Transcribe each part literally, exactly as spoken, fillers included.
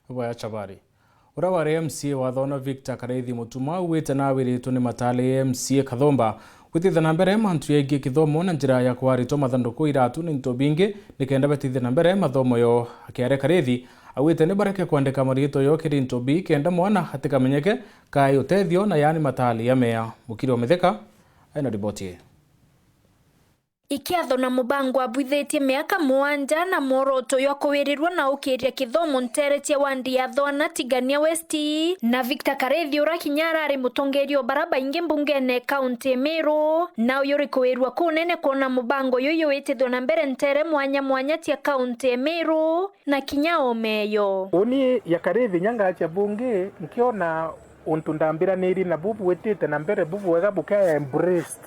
Bwaya Chabari. Uria wari M C A wa Thona Victor Karaithi Mutuma augite nawiritwe ni mataali ya M C A Kathomba gwitithia na mbere mantu jegie kithomo na njira ya kwaritwa mathanduku iratu na into bingi nikenda betithia na mbere mathomo yo. Akiaria Karaithi augite ni bareke kwandika mariitwa yo kiri into bi kenda mwana atikamenyeke kai utethio na yaani mataali ya mea. Mukiri wa Mitheka ena riboti ii. Ikiatho na mubango abwithitie miaka mugwanja na mworoto jwa kuwirirua na ukiria kithomo nteere cia wandi ya Thona Tigania West, na Victor Karaithi uria kinya arari mutongeria o bara baingi mbungene kaunti ya Meru, na uyu uri kuwirua kunene kwona mubango juju witithua na mbere nteere mwanya mwanya cia kaunti ya Meru na kinya omeyo. Uni ya Karaithi nya ngacha bungi nkiona untu ndambiranirie nabu bwitite na mbere bubwega bukea embraced,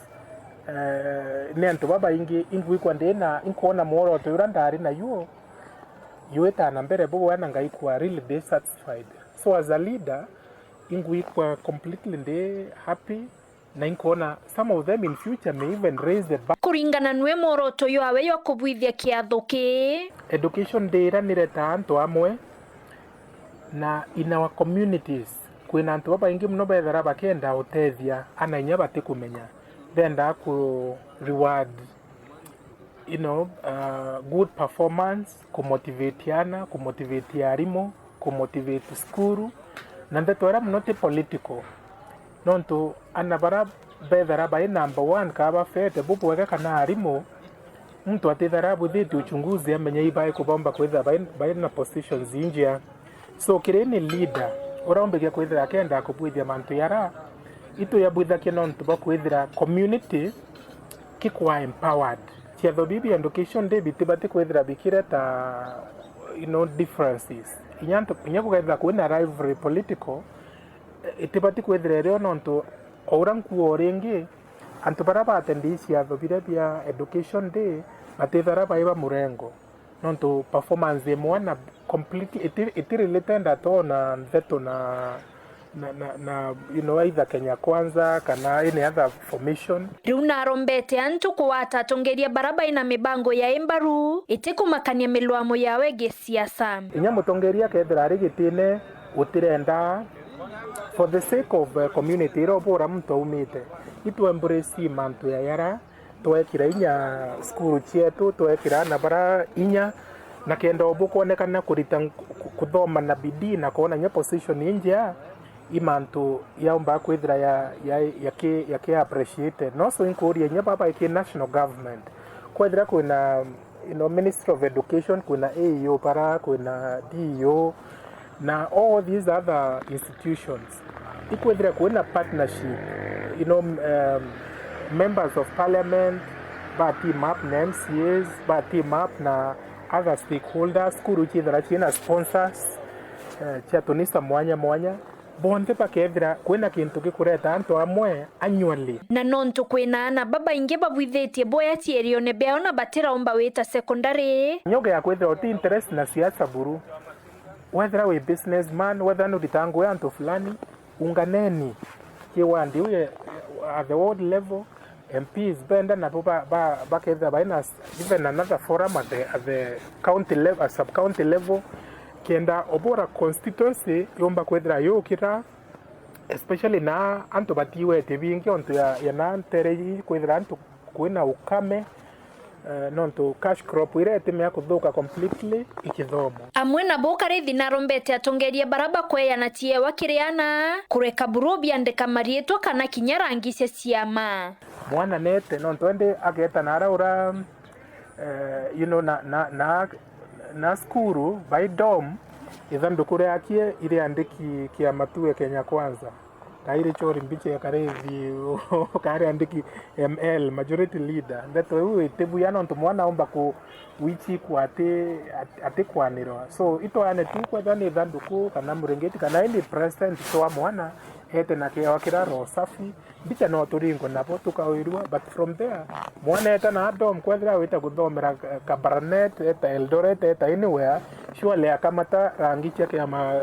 eh, ni antu babaingi. Ingwikwa ndi na, inkwona mworoto juria ndari najuo juita na mbere bubwega na ngaikwa really ndi satisfied. So as a leader, ingwikwa completely ndi happy, na inkwona some of them in future may even raise the bar. Kuringana nwe mworoto jwawe jwa kubwithia kiatho kii? Education Day ira niretaa antu amwe, na in our communities, kwina antu babaingi muno bethera bakenda utethia ana inya batikumenya. Benda ku reward, you know, uh, good performance, ku motivate ana, ku motivate arimu, ku motivate cukuru. Na ndeto iria muno ti political. Nontu ana bara bethera bai number one kaa bafete bubwega kana arimu, muntu atithera abwithitie uchunguzi amenye ibai kubomba kwithira bai, bai na positions injia. So kiri ni leader, uria umbikia kwithira akenda kubwithia mantu yara, itu yabwithakia nontu bwa kwithira community kikwa empowered. Ciatho bibi education day bitibati kwithira bikireta, you know, differences. Inya antu, inya gukethira kwina rivalry political, itibati kwithira irio nontu o uria nkuo o ringi, antu baria batendi ciatho biria bia education day batithara bai ba murengo, nontu performance imwe na completely iti, iti related at all na ntheto na, na, na, na, you know, either Kenya Kwanza kana any other formation. Riu narombete antu kugwata atongeria bara baina mibango ya imbaru itikumakania milwamo yawe gisiasa. Inya mutongeria akethira ari gitine, utirenda for the sake of, eh, community iria ubura muntu aumite, itu embrace mantu ya yara twekira inya cukuru cietu, twekira ana bara inya, na kenda o bukwonekana kurita nk-, ku-, kuthoma na bidii na kwona inya position injea, i mantu yaumba kwithira ya, ya, yaki, yaki appreciated. No so inkuria inya baba iki national government, kwethira kwina, you know, Ministry of Education, kwina A E O bara, kwina D E O, na all these other institutions, ikwithira kwina partnership, you know, um, members of parliament ba team up na M C As, ba team up na other stakeholders, cukuru ciithira ciina sponsors, eh, cia tunisa mwanya mwanya, bonthe bakethira kwina kintu gikureta antu amwe annually. Na nontu kwina ana babaingi babwithitie boya cierione biao na batiraumba wita secondary. Nyoge ya kwithira uti interest na siasa buru, wethira wi businessman, wethira nurita ngugi antu fulani, unganeni ki wandi uye at the world level, M Ps benda nabo ba, ba, bakethira baina s-, even another forum at the, at the county level, at sub county level, kenda obora constituency yumba kwethira yukira, especially na antu batiwete bingi ontu ya, ya na ntere ii kwithira antu kwina ukame, eh, nontu cash crop iria itimea kuthuka completely ikithomo. Amwe nabo Karithi narombete atongeria bara bakweyana ciewa kiri ana, kureka buru biandika mariitwa kana kinya rangi cia ciama. Mwana nete, nontu ende ageta nara ura, eh, you know, na, na, na, na cukuru, by dorm, ithanduku riakie iriandiki kia Matue Kenya Kwanza. Kairi chori mbiche ya Karithi, kari andiki M L, majority leader. Ndeto iu itibuya nontu mwana aumba ku wichikwa ati, ati, atikwanirwa. So, itwayane tu kwethwa ni thanduku, kana muringiti, kana any present twa mwana, ete na kiewa kira roho safi. Mbicha no turingwe nabo tukawirua, but from there, mwana eta na dorm, kwethira wita kuthomera Ka-, Kabarnet, eta Eldoret, eta anywhere, surely akamata rangi cia kiama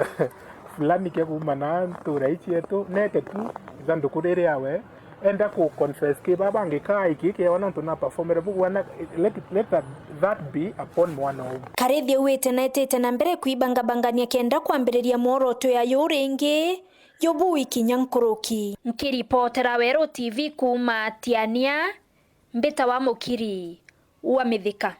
fulani kia kuuma na ntura ii cietu, nete tu ithanduku riri awe, Enda ku confess ki baba ngikaa iki kiewa nontu na performere bugwa na let, it, let that, that be upon mwana ou. Karithi auite na etite na mbere kwibangabangania kenda kwambiriria mworoto ya yu ringi, yu bui kinya nkuruki. Nkiripotera Weru T V kuuma Tiania, mbita wa Mukiri wa Mithika.